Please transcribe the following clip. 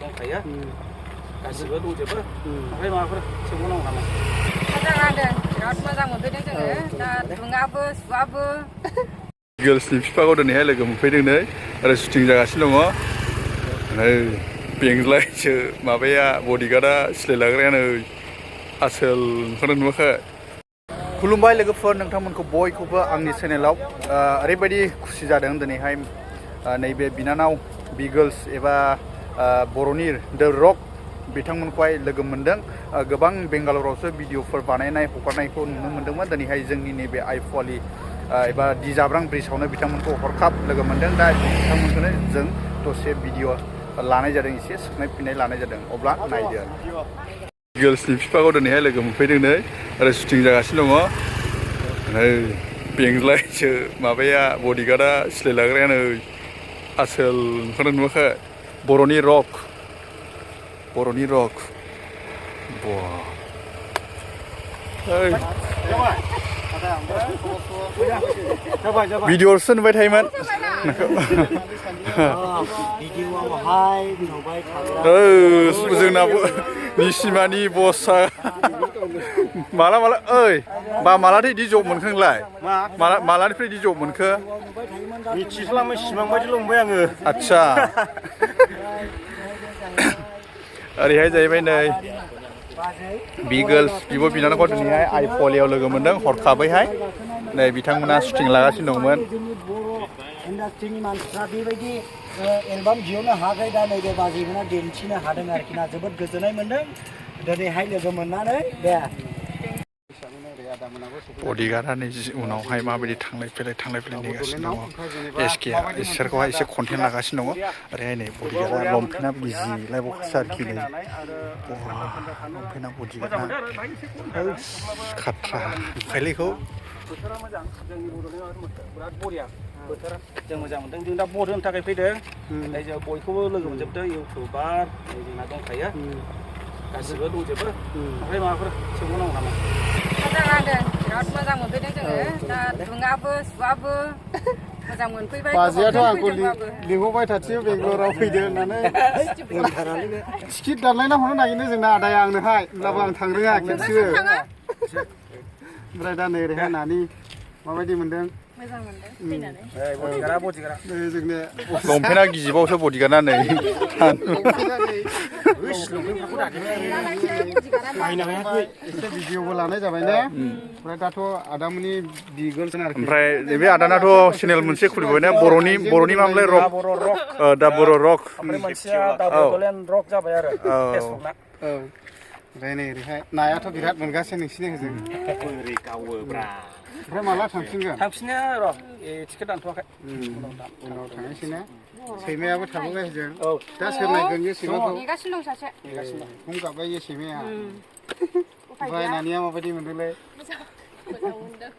दंखायो गासिबो दंजोबो ओमफ्राय माबाफोर सोंबावनांगौ नामा मोजां नांदों बिराद मोजां मोनफैदों जोङो दा दुङाबो सुवाबो गर्ल्सनि बिफाखौ दिनैहाय लोगो मोनफैदों नै आरो शुटिं जागासिनो दङ नै बेंज्लायसो माबाया बडिगार्डआ सिलाय लाग्राया नै आसोल नुखादों नुवाखै खुलुमबाय लोगोफोर नोंथांमोनखौ बयखौबो आंनि चेनेलाव ओरैबायदि खुसि जादों दिनैहाय नैबे बिनानाव बि गर्ल्स एबा बर'नि द रक बिथांमोनखौहाय लोगो मोनदों गोबां बेंगालरावसो भिडिअफोर बानायनाय हगारनायखौ नुनो मोन्दोंमोन दिनैहाय जोंनि नैबे आइफवालि एबा दिजाब्रां ब्रिजआवनो बिथांमोनखौ हरखाब लोगो मोनदों दा बिथांमोनखौनो जों दसे भिडिअ लानाय जादों एसे सोंनाय फिननाय लानाय जादों अब्ला नायदो गर्ल्सनि बिफाखौ दिनैहाय लोगो मोनफैदों नै आरो शुटिं जागासिनो दङ नै बेंज्लायसो माबाया बडिगार्डआ सिलाय लाग्राया नै आसोल नुखादों नुवाखै बर'नि रक भिडिअ'सो नुबाय थायोमोन जोंना निसिमानि बसआ माला ओइ बा मालाथो बिदि जब मोनखो नोंलाय मालानिफ्राय बिदि जब मोनखो मिथिस्लामै सिमां बायदिल' मोनबाय आङो आदसा ओरैहाय जाहैबाय नै बि गर्ल्स बिब' बिनानावखौ दिनैहाय आइफवालियाव लोगो मोनदों हरखाबैहाय नै बिथांमोना शुटिं लागासिनो दंमोन इन्डास्ट्रिनि मानसिफ्रा बेबायदि एलबाम दिहुननो हायाखै दा नैबे बाजैमोना दिन्थिनो हादों आरोखि ना जोबोद गोजोननाय मोन्दों दिनैहाय लोगो मोननानै दे बडिगार्डआ नै उनावहाय माबायदि थांलाय फैलाय नेगासिनो दङ एसकेआ इसोरखौहाय एसे कन्टेन्ट लागासिनो दङ ओरैहाय नै बडिगार्डआ लंपेन्टआ बिजिलाय बखासो आरोखि नै लंपेन्टआ बडिगार्डआ खाथ्रा नुखायलैखौ बोथोरा मोजां जोंनि बड'लेण्डआव बिराद बरिया बोथोरा जों मोजां मोनदों जों दा भट होनो थाखाय फैदों ओमफ्राय जों बयखौबो लोगो मोनजोबदों इउटुबार जोंना दंखायो गासिबो दंजोबो ओमफ्राय माबाफोर सोंबावनांगौ नामा मोजां नांदों बिराद मोजां मोनफैदों जोङो दा दुङाबो सुवाबो मोजां मोनफैबाय बाजैयाथ' आंखौ लिंहरबाय थाथियो बेंगलराव फैदो होननानै टिकेट दानलायना हरनो नागिरदों जोंना आदाया आंनोहाय होमब्लाबो आं थांनो रोङा खेबसेबो ओमफ्राय दा नै ओरैहाय नानि माबायदि मोनदों मोजां मोनदों फैनानै जोंनो लंपेन्टआ गिजिबावसो बडिगार्डआ नै एसे भिडिअबो लानाय जाबाय ने ओमफ्राय दाथ' आदामोननि बि गर्ल्स आरोखि ओमफ्राय बे आदानाथ' चेनेल मोनसे खुलिबाय ना बर'नि मामोनलाय रक दा बर' रक ओमफ्राय मोनसेया दा बड'लेण्ड रक जाबाय आरो फेसबुकना ओमफ्राय नै ओरैहाय नायाथ' बिराद मोनगासिनो नोंसिनि होजों बोरै गावोब्रा ओमफ्राय माला थांफिनगोन थांफिननाया र' टिकेट दानथ'वाखै उनाव थांनोसै ने सैमायाबो थाबोबाय होजों दा सोर नायगोन बे सैमाखौ नेगासिनो दं सासे फुं गाबबाय बे सैमाया ओमफ्राय नानिया माबायदि मोनदोंलै मोजां मोनदों